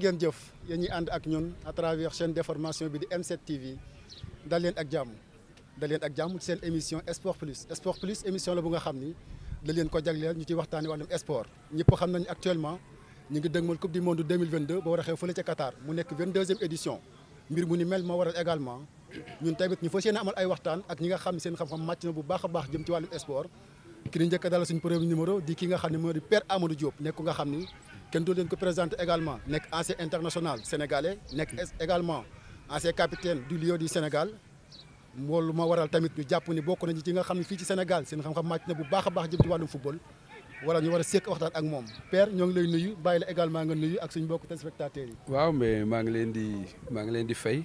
ngeen jëf yéen ñi ànd ak ñun à travers chaîne d'information bi di M7 TV dal leen ak jàmm ci seen émission Sport Plus émission la bu nga xam ni da leen ko jagleel ñu ci waxtaani wàllum sport ñëpp xam nañu actuellement ñu ngi dëgmal coupe du monde 2022 ba war a xew fële ca Qatar mu nekk 22e édition mbir mu ni mel moo waral également ñun tamit ñu fas yéene amal ay waxtaan ak ñi nga xam ne seen xam-xam màcc na bu baax a baax jëm ci wàllum sport ki ni njëkk a dalal suñu premier numéro di ki nga xam ne moo di Père Amadou Diop nekk nga xam ni kenn doo leen ko présenté également nekk ancien international sénégalais nekk également ancien capitaine du Lion du Sénégal loolu moo waral tamit ñu jàpp ni bokk nañu ci nga xam ne fii ci Sénégal seen xam-xam màcc na bu baax a baax jëm ci wàllum football wala ñu war a sekk waxtaan ak moom Père ñoo ngi lay nuyu bàyyi la également nga nuyu ak suñu mbokku téléspectateurs yi. waaw mais maa ngi leen di fay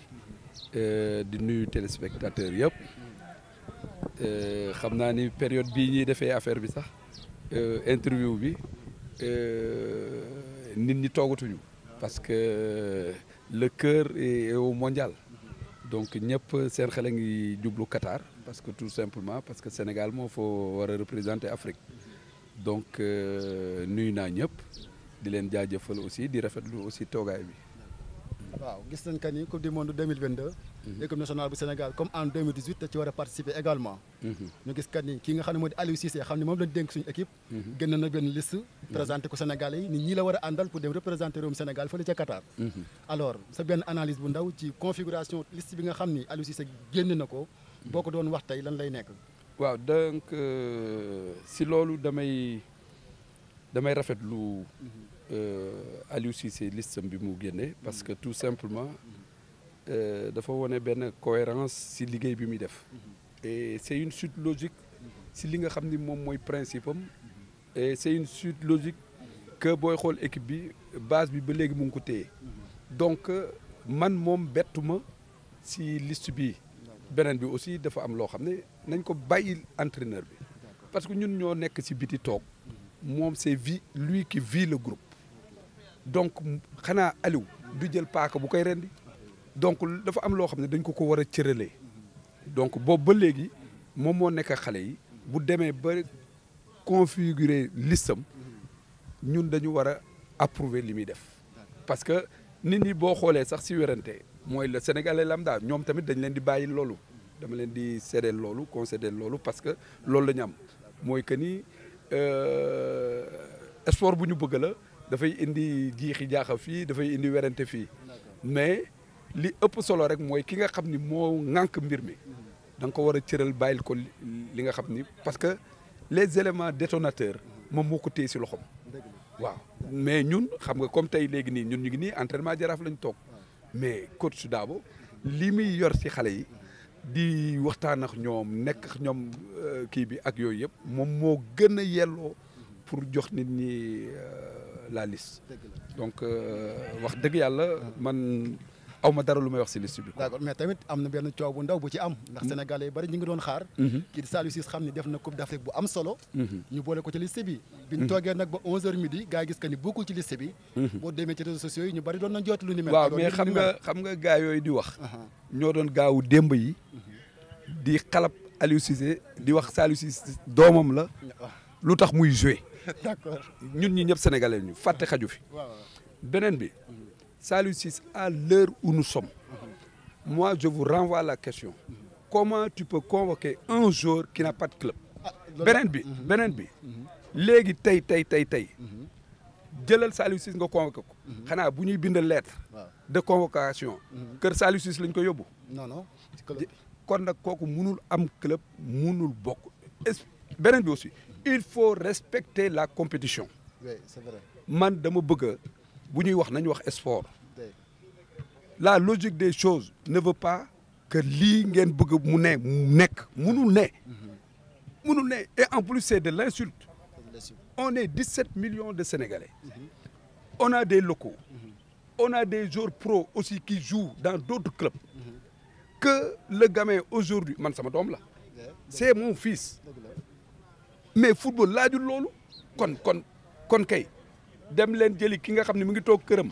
di nuyu téléspectateurs yëpp xam naa ni période bii ñuy defee affaire bi sax interview bi nit ñi toogatuñu parce que le cœur est au mondial donc ñëpp seen xel a ngi jublu Qatar parce que tout simplement parce que Sénégal moo fa war a représenter Afrique donc nuyu naa ñëpp di leen jaajëfal aussi di rafetlu aussi toogaay bi. waaw gis nañ que ni coupe du monde 2022. équipe nationale bu Sénégal comme en 2018 te ci war a participer également. ñu gis que ni kii nga xam ne moo di Aliou Cissé xam ne moom lañ dénk suñu équipe. génn na benn liste. présenté ko Sénégalais yi ni ñii la war a àndal pour dem représenter réewum Sénégal fële ca Qatar. alors sa benn analyse bu ndaw ci configuration liste bi nga xam ni Aliou Cissé génn na ko. boo ko doon wax tey lan lay nekk. waaw donc si loolu damay rafetlu. Aliou Cissé listam bi mu génne parce que tout simplement dafa wone benn cohérence si liggéey bi muy def et c'est une suite logique si li nga xam ni moom mooy principe am et c'est une suite logique que booy xool équipe bi base bi ba léegi mu ngi ko téye donc man moom bettuma si liste bi beneen bi aussi dafa am loo xam ne nañ ko bàyyi entraîneur bi parce que ñun ñoo nekk si biti toog moom c'est lui qui vit le groupe donc xanaa Aliou du jël paaka bu koy rendi donc dafa am loo xam ne dañ ko war a cëralee donc boobu ba léegi moom moo nekk xale yi bu demee ba configurer listam ñun dañu war a approuver li muy def parce que nit ñi boo xoolee sax si werante mooy le Sénégalais lambda ñoom tamit dañ leen di bàyyi loolu dama leen di séddeel loolu concéder loolu parce que loolu la ñu am mooy que ni sport bu ñu bëgg la. dafay indi jiixi jaaxa fii dafay indi werante fii mais li ëpp solo rek mooy ki nga xam ni moo ŋànk mbir mi da nga ko war a cëral bàyyil ko li nga xam ni parce que les éléments détonateurs moom moo ko téye si loxoom waaw mais ñun xam nga comme tey léegi nii ñun ñu ngi nii entraînement jaraaf lañ toog mais coach Dabo li muy yor si xale yi di waxtaan ak ñoom nekk ak ñoom kii bi ak yooyu yëpp moom moo gën a yelloo pour jox nit ñi la liste donc wax dëgg yàlla man aw ma dara lu may wax si liste bi. d'accord mais tamit am na benn coow bu ndaw bu ci am. ndax sénégalais yi bari ñu ngi doon xaar. kii di Saliou Ciss xam ni def na coupe d'Afrique bu am solo. ñu boole ko ci liste bi. bi ñu toogee nag ba 11h midi gars yi gis que ni bokkul ci liste bi. boo demee ci réseaux sociaux yi ñu bari doon nañ jot lu ni mel. waaw mais xam nga gars yooyu di wax. ñoo doon gaawu démb yi. di xalab Aliou Cissé di wax Saliou Ciss doomam la. lu tax muy joué. d'accord ñun ñi ñëpp sénégalais ñu fàtte xaju fi beneen bi Saliou Ciss à l'heure où nous sommes moi je vous renvoie la question comment tu peux convoquer un joueur qui n'a pas de club beneen bi léegi tey jëlal Saliou Ciss nga convoqué ko xanaa bu ñuy bind lettre de convocation kër Saliou Ciss lañ ko yóbbu non kon nag kooku munul am club munul bokk beneen bi aussi il faut respecter la compétition. Oui, c'est vrai. man dama bëgg bu ñuy wax nañu wax sport. La logique des choses ne veut pas que lii ngeen bëgg mu nekk munul ne. munul ne et en plus c'est de l'insulte. On est 17 millions de Sénégalais. On a des locaux. On a des joueurs pros aussi qui jouent dans d'autres clubs. Que le gamin aujourd'hui man sama doom la. C'est mon fils. mais football laajul loolu kon kay dem leen jëli ki nga xam ne mu ngi toog këram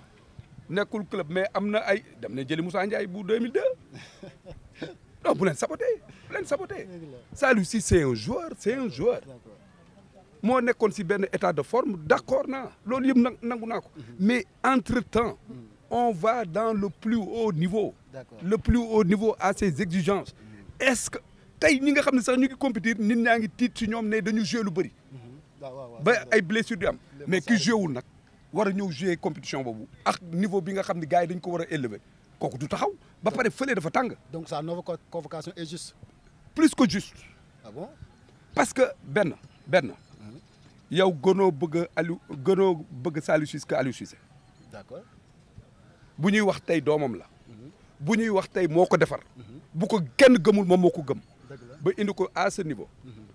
nekkul club mais am na ay dem leen jëli Moussa Ndiaye bu 2002 non bu leen saboté Saliou Ciss c'est un joueur moo nekkoon si benn état de forme d'accord naa loolu yëpp nangu naa ko mais entre temps on va dans le plus haut niveau. D'accord. Le plus haut niveau à ses exigences. Est-ce que tey ñi nga xam ne sax ñu ngi compétir nit ñaa ngi tiit ci ñoom ne dañu jouer lu bëri. ba ay blessures di am. mais ki joué wul nag war a ñëw jouer compétition boobu ak niveau bi nga xam ne gars yi dañ ko war a élever kooku du taxaw ba pare fële dafa tàng. Donc sa nouvelle convocation est juste. Plus que juste. Ah bon? Parce que benn yow gënoo bëgg gënoo bëgg Saliou Ciss que Aliou Cissé. D'accord. bu ñuy wax tey doomam la. bu ñuy wax tey moo ko defar. bu ko kenn gëmul moom moo ko gëm. ba indi ko à ce niveau.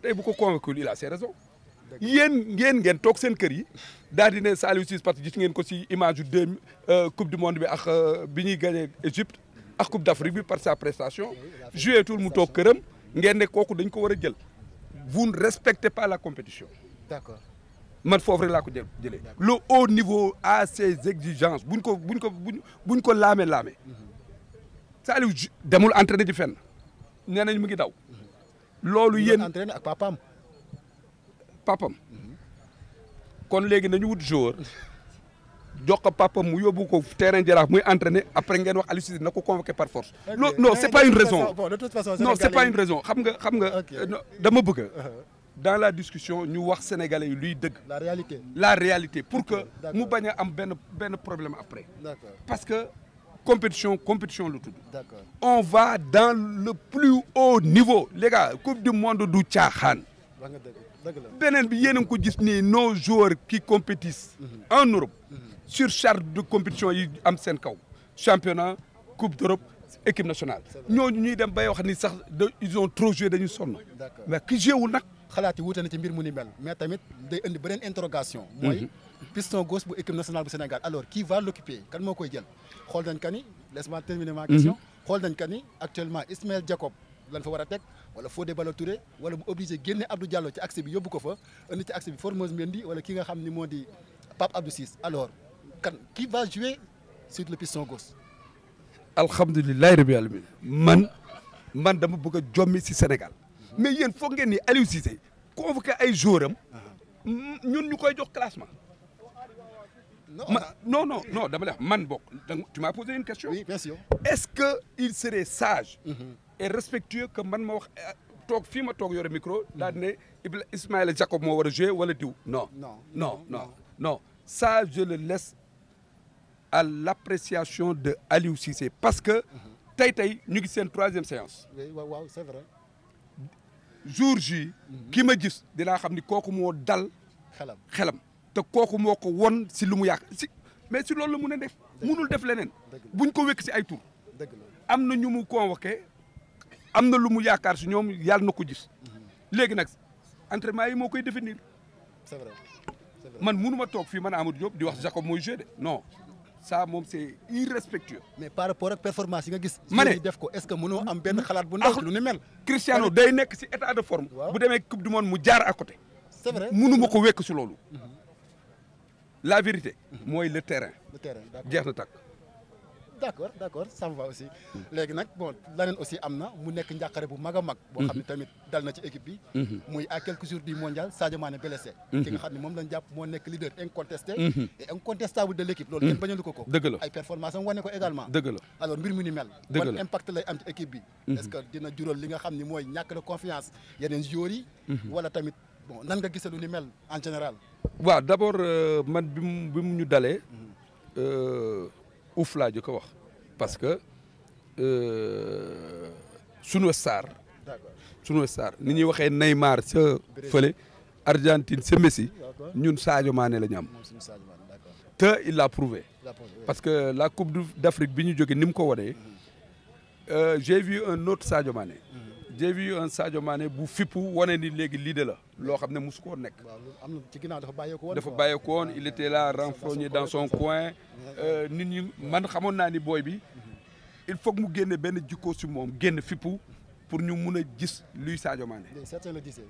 tey bu ko convaincu il a ses raisons. ngeen toog seen kër yi daal di ne Saliou Ciss parce que gis ngeen ko si image yu coupe du monde bi ak bi ñuy gagné Égypte ak coupe d'Afrique bi par sa prestation joué tout mu toog këram ngeen ne kooku dañ ko war a jël. Vous ne respectez pas la compétition. D'accord. Man foofu rek laa ko jëlee. Le haut niveau a ses exigences buñ ko laamee. Saliou demul entraîné ji fenn nee nañ mu ngi daw. loolu yéen entraîné ak papam. kon léegi nañu wut joueur jox ko papam mu yóbbu ko terrain Jaraaf muy entraîné après ngeen wax Aliou Cissé na ko convoqué par force. non c'est pas une raison. Bon, de toute façon, non c'est pas une raison xam nga dama bëgg dans la discussion ñu wax sénégalais yi luy dëgg. la réalité pour que mu bañ a am benn problème après. D'accord. Parce que compétition lu tudd. D'accord. On va dans le plus haut niveau les gars coupe du monde du caaxaan. beneen bi yéen a ngi ko gis nii nos joueurs qui compétissent en Europe sur charte de compétition yi am seen kaw championnat coupe d'Europe équipe nationale ñooñu ñuy dem bay wax ni sax ils ont trop joué dañu sonn mais ki joué wul nag xalaat yi wuute na ci mbir mu ni mel mais tamit day indi beneen interrogation mooy piston gauche bu équipe nationale bu Sénégal alors qui va l'occuper kan moo koy jël xool nañ ka ni laisse-moi terminer ma question xool nañ ka ni actuellement Ismaël Jacob lan fa war a teg wala Fodé Ballo-Touré wala mu obligé génne Abdou Diallo ci axe bi yóbbu ko fa indi ci axe bi Formose Mendy wala ki nga xam ni moo di Pape Abdou Ciss alors kan qui va jouer sur le piston gauche. alhamdulilah rabbil alamin man dama bëgg a jommi si Sénégal mais yéen foog ngeen ni Aliou Cissé convoqué ay joueurs am ñun ñu koy jox classement. non dama lay wax man bokk tu m'as posé une question. Oui, bien sûr. Est-ce que il serait sage. et respectueux que man ma wax toog fii ma toog yore micro daal di ne Ismaïla Jacob moo war a jouer wala diw non ça je le laisse à l'appréciation de Aliou Cissé parce que tey ñu ngi seen 3e séance. Oui, waaw c'est vrai. jour ji ki ma gis dinaa xam ni kooku moo dal xelam te kooku moo ko won si lu mu yàq mais si loolu la mun a def munul def leneen buñ ko wekk si ay tur am na ñu mu convoqué am na lu mu yaakaar si ñoom yàlla na ko gis léegi nag entraînement yi moo koy définir. C'est vrai. man mënuma toog fii man Amadou Diop di wax Jacob mooy joué de non ça moom c'est irrespectueux. mais par rapport ak performance yi nga gis. ma ne def ko est-ce que mënoo am benn xalaat bu ndaw lu ni mel. Cristiano day nekk si état de forme. bu demee coupe du monde mu jaar à côté. c'est vrai mënuma ko wekk si loolu. la vérité. mooy le terrain. le terrain jeex na tàkk. d'accord ça me va aussi léegi nag bon leneen aussi am na mu nekk njàqare bu mag a mag boo xam ne tamit dal na ci équipe bi muy à quelques jours du mondial Sadio Mané blessé ki nga xam ne moom lañ jàpp moo nekk leader incontesté et incontestable de l'équipe loolu kenn bañalu ko dëgg la ay performance am wane ko également dëgg la alors mbir mu ni mel dëgg la ban impact lay am ci équipe bi est-ce que dina jural li nga xam ne mooy ñàkk de confiance yeneen joueurs yi wala tamit bon nan nga gisee lu ni mel en général waaw d'abord man bi mu ñu dalee ouf laa jëkk a wax parce que sunu star ni ñuy waxee Neymar sa fële Argentine sa Messi ñun Sadio Mané la ñu am te il l'a prouvé parce que la coupe d'Afrique bi ñu jógee ni mu ko wanee j'ai vu un autre Sadio Mané j'ai vu un Sadio Mané bu fippu wane ni léegi leader la loo xam ne mosu koo nekk. am na ci ginnaaw dafa bàyyeekoo woon. dafa bàyyeekoo woon il était là renfrogné dans son coin nit ñi man xamoon naa ni booy bi il faut que mu génne benn jikko si moom génn fippu pour ñu mun a gis luy Sadio Mané.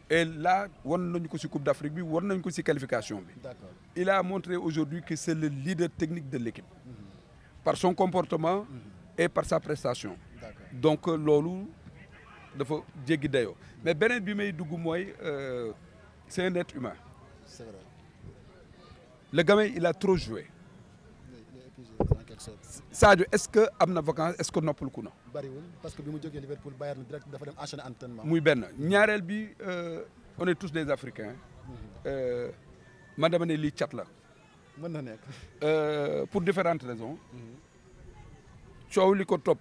et là wan nañu ko si Coupe d'Afrique bi wan nañu ko si qualification bi. D'accord. Il a montré aujourd'hui que c'est le leader technique de l'équipe par son comportement et par sa prestation. Donc loolu dafa jéggi dayoo mais beneen bi may dugg mooy c'est un être humain. C'est vrai. Le gamin il a trop joué. Sadio est-ce que am na vacances est-ce que noppaluku na. bariwul parce que bi mu jógee Liverpool Bayern direct dafa dem enchaîner entraînement. muy benn ñaareel bi on est tous des Africains. man dama ne lii cat la. mën na nekk. pour différentes raisons. coow li ko topp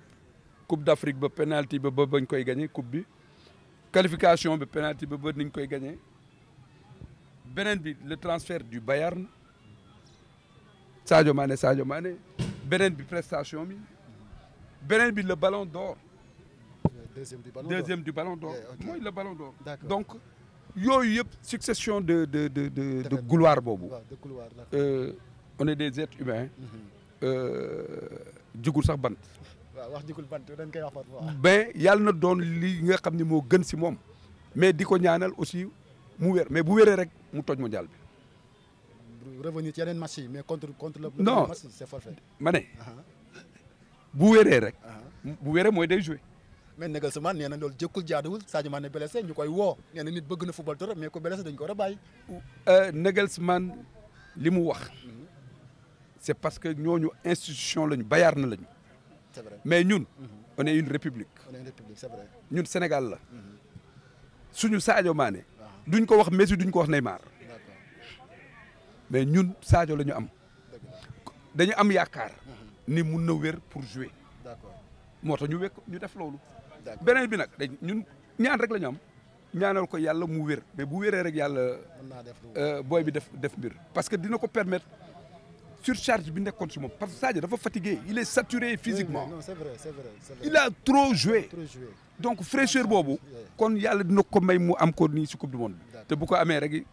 Coupe d'Afrique ba penalty ba bañ koy gagné coupe bi. qualification bi penalty ba niñ koy gagné. beneen bi le transfert du Bayern. Sadio Mané beneen bi prestation bi. beneen bi le ballon d'or. deuxième du ballon d'or mooy le ballon d'or. donc yooyu yëpp succession de couloir boobu. on est des êtres humains. jugul sax bant. waaw wax jugul bant dañ koy wax parfois. ben yàlla na doon li nga xam ne moo gën si moom. mais di ko ñaanal aussi mu wér mais bu wéree rek mu toj mondial bi. revenir ci yeneen match yi mais contre le. non match c'est forfait. ma ne. bu wéree rek. bu wéree mooy day jouer. mais Nagelsmann nee na loolu jëkkul jaaduwul Sadio Mané blessé ñu koy woo nee na nit bëgg na football trop mais ko blessé dañ ko war a bàyyi. Nagelsmann li mu wax. c'est parce que ñooñu institution lañu Bayern lañu. c'est vrai mais ñun. on est une république. on est une république c'est vrai. ñun Sénégal la. suñu Sadio Mané. duñ ko wax Messi duñ ko wax Neymar. mais ñun Sadio la ñu am. dañu am yaakaar. ni mun na wér pour jouer. d'accord moo tax ñu def loolu. beneen bi nag ñun ñaan rek la ñu am. ñaanal ko yàlla mu wér mais bu wéree rek yàlla. mën naa def booy bi def mbir. parce que dina ko permettre surcharge bi nekkoon si moom parce que Sadio dafa fatigué il est saturé physiquement. non c'est vrai c'est vrai. il a trop joué. donc fraîcheur boobu. kon yàlla dina ko may mu am ko nii si coupe du monde bi. te bu ko amee rek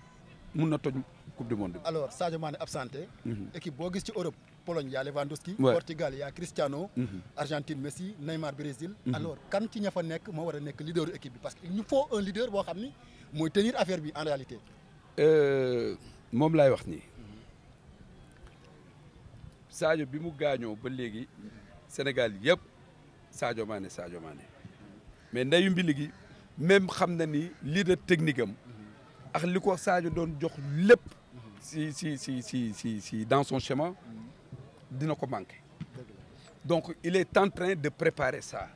mun na toj coupe du monde bi. alors Sadio Mané absenté. équipe boo gis ci Europe. Pologne y a Lewandowski. Ouais. Portugal y a Cristiano. Argentine Messi Neymar Brésil. alors kan ci ña fa nekk moo war a nekk leader équipe bi parce que il nous faut un leader boo xam ni mooy tenir affaire bi en réalité. moom laay wax nii Sadio bi mu gaañoo ba léegi Sénégal yëpp Sadio Mané mais ndeyu mbili gi même xam na ni leader technique am ak li ko Sadio doon jox lépp si dans son schéma dina ko manqué donc il est en train de préparer ça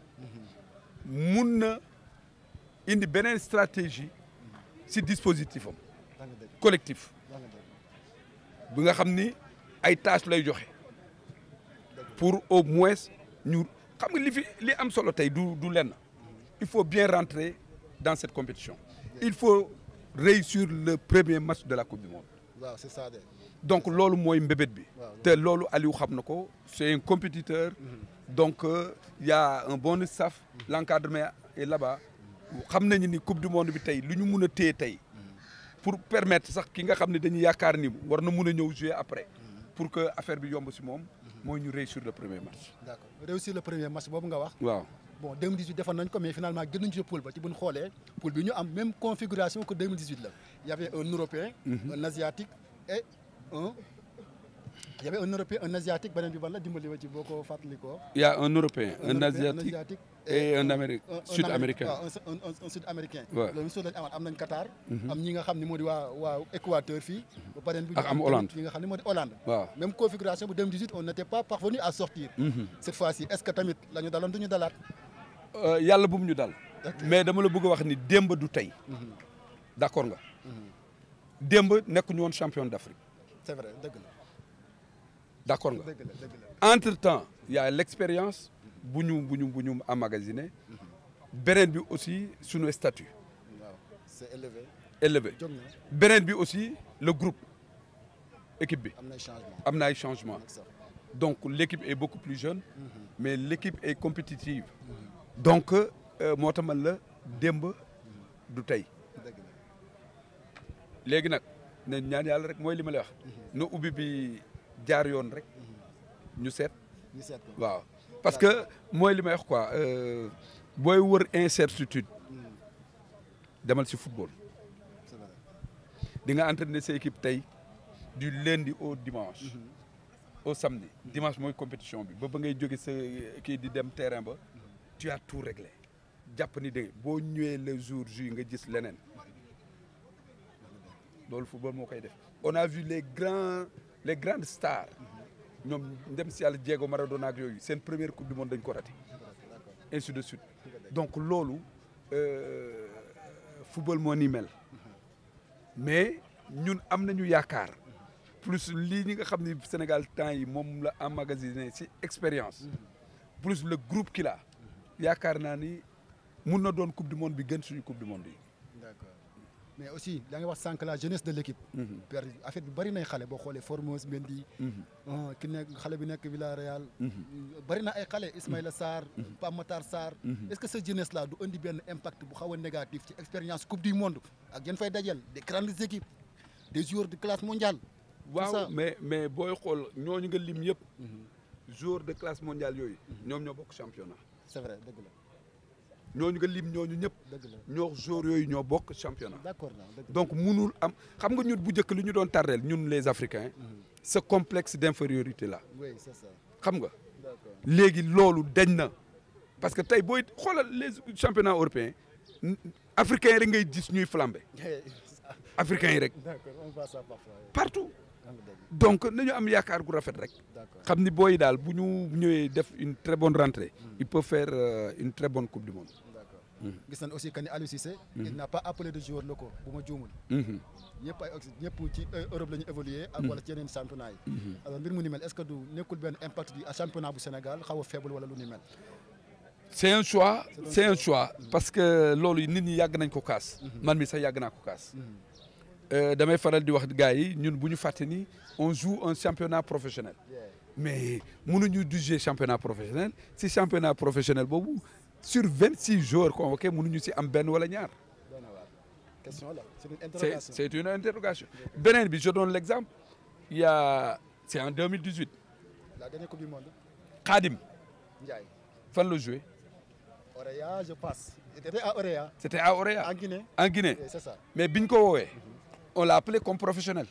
mun na indi beneen stratégie si dispositif am collectif bi nga xam ni ay tâches lay joxe pour au moins ñu xam nga li am solo tey du lenn il faut bien rentrer dans cette compétition il faut réussir le premier match de la Coupe du Monde. waaw c'est ça de. donc loolu mooy mbébét bi. te loolu Aliou xam na ko c'est un compétiteur. donc y a un bon staff. l'encadrement est là-bas. xam nañu ni Coupe du Monde bi tey lu ñu mun a téye tey. pour permettre sax ki nga xam ne dañuy yaakaar ni war na mun a ñëw jouer après. pour que affaire bi yomb si moom. mooy ñu réussir le premier match. d'accord réussir le premier match boobu nga wax. waaw. bon 2018 defoon nañ ko mais finalement gën nañu ci poule ba ci buñ xoolee poule bi ñu am même configuration que 2018 la y avait un Européen. un Asiatique et un. y avait un Européen un Asiatique beneen bi ban la dimbali wa ci boo ko fàttalikoo. il y a un Européen un Asiatique et un Sud-Américain. waaw un Sud-Américain. waaw loolu mi soo lañ amoon am nañ Qatar. am ñi nga xam ne moo di waa Équateur fii. ba pare bi ak am Hollande ñi nga xam ne moo di Hollande. waaw même configuration bu 2018 on n'était pas parvenu à sortir. cette fois-ci est-ce que tamit la ñu daloon du ñu dalaat. yàlla bu mu ñu dal. mais dama la bëgg a wax ni démb du tey. d'accord nga. démb nekkuñu woon champion d'Afrique. c'est vrai dëgg la. d'accord nga dëgg la. entre-temps il y a l'expérience bu ñu emmagasiné. beneen bi aussi sunu statut. waaw c'est élevé. jóg na beneen bi aussi le groupe équipe bi. am na ay changement am na ay changements. donc l'équipe est beaucoup plus jeune. mais l'équipe est compétitive. donc moo tax man la démb du tey. léegi nag ne ñaan yàlla rek mooy li ma lay wax. na ubbi bi jaar yoon rek. ñu seet. waaw parce que mooy li may wax quoi booy wër incertitude. demal ci football. di nga entraîner sa équipe tey du lundi au dimanche. au samedi dimanche mooy compétition bi ba ngay jóge sa kii di dem terrain ba. tu as tout réglé jàpp ni de boo ñëwee le jour J nga gis leneen loolu football moo koy def on a vu les grandes stars ñoom ndem si yàlla Diego Maradona ak yooyu seen première coupe du monde dañ ko raté ainsi de suite donc loolu football moo ni mel mais ñun am nañu yaakaar plus lii ñi nga xam ni Sénégal temps yi moom la emmagasiné ci expérience plus le groupe qu'il a yaakaar naa ni mun na doon coupe du monde bi gën suñu coupe du monde yi. D'accord mais aussi yaa ngi wax sànq la jeunesse de l'équipe. per affaire bi bari nay xale boo xoolee Formose Mendy. ki nekk xale bi nekk Villarreal. bari na ay xale Ismaïla Sarr. Pape Matar Sarr. est-ce que cette jeunesse là du indi benn impact bu xaw a négatif ci expérience coupe du monde ak yéen fay dajal des grandes équipes des joueurs de classe mondiale. waaw mais booy xool ñooñu nga lim yëpp. joueurs de classe mondiale yooyu. ñoom ñoo bokk championnat. c'est vrai dëgg la. ñooñu nga lim ñooñu ñëpp. dëgg la ñoo joueurs yooyu ñoo bokk championnat. d'accord dëgg la. donc munul am xam nga ñun bu njëkk li ñu doon tardeel ñun les Africains. ce complexe d'infériorité là. oui c'est ça. xam nga. d'accord léegi loolu dañ na parce que tey booy xoolal les championnats européens africains yi rek ngay gis ñuy flambé. africains yi rek. d'accord on voit ça parfois. partout. donc nañu am yaakaar gu rafet rek. xam ni booy daal bu ñu ñëwee def une très bonne rentrée. il peut faire une très bonne coupe du monde. d'accord gis nañ aussi que ni Aliou Cissé. il n'a pas appelé de joueurs locaux bu ma juumul. ñëpp ay ñëpp ci Europe la ñu évoluer ak wala ci yeneen championnat yi. alors mbir mu ni mel est-ce que du nekkul benn impact du championnat bu Sénégal xaw a faible wala lu ni mel. c'est un choix c'est un choix parce que loolu nit ñi yàgg nañ ko kaas. man mi sax yàgg naa ko kaas. damay faral di wax gars yi ñun bu ñu fàtte ni on joue un championnat professionnel. mais mënuñu juger championnat professionnel si championnat professionnel boobu sur 26 joueurs convoqués mënuñu si am benn wala ñaar. question là c'est une interrogation. c'est une interrogation. beneen bi je donne l'exemple il y a c'est en 2018. la dernière coupe du monde. Khadim. Ndiaye. fan la joué. Orea je pense. c'était à Orea. c'était à Orea. en Guinée. en Guinée. Oui, c'est ça. mais biñ ko woowee. on l'a appelé comme professionnel.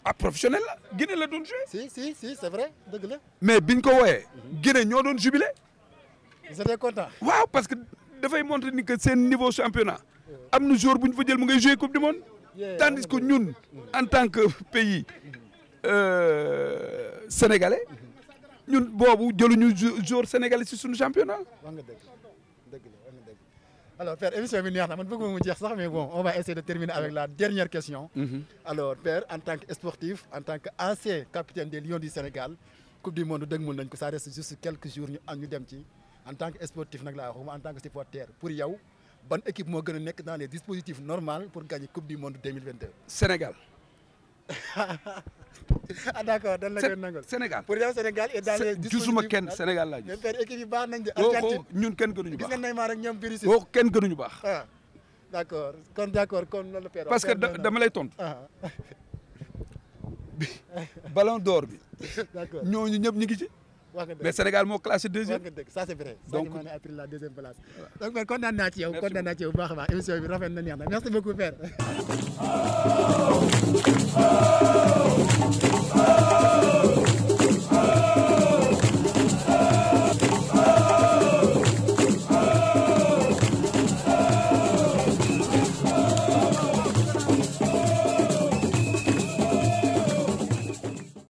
ah professionnel la Guinée la doon joué. si c'est vrai dëgg la. mais biñ ko wooyee. Guinée ñoo doon jubilé. ils étaient contents. waaw parce que dafay montrer ni que seen niveau championnat. am na joueur bu ñu fa jël mu ngay joué coupe du monde. tandis que ñun en tant que pays sénégalais ñun boobu jëluñu joueur sénégalais si suñu championnat. wax nga dëgg la wax nga dëgg. alors Père émission bi neex na man bëgguma mu jeex sax mais bon on va essayer de terminer avec la dernière question. alors Père en tant que sportif en tant que ancien capitaine des Lions du Sénégal coupe du monde dëgmal nañ ko ça reste juste quelques jours ñu dem ci en tant que sportif nag laa waxuma en tant que supporter pour yow ban équipe moo gën a nekk dans les dispositifs normaux pour gagner coupe du monde 2022. Sénégal. ah d'accord dañ la koy nangal. Sénégal pour yow Sénégal et dans les dispositifs gisuma kenn Sénégal laa gis. mais Père équipe yi baax nañ de. Argentine ñun kenn gënuñu baax gis nga Neymar ak ñoom Périsic. kenn gënuñu baax. ah d'accord kon loolu la Père. parce que dama lay tontu. ballon d'or bi. d'accord ñooñu ñëpp ñu ngi ci. wax nga dëgg mais Sénégal moo classé deuxième. wax nga dëgg ça c'est vrai. donc Sadio Mané a pris la deuxième place. donc man kontaan naa ci yow kontaan naa ci yow bu baax a baax émission bi rafet na neex na merci beaucoup Père.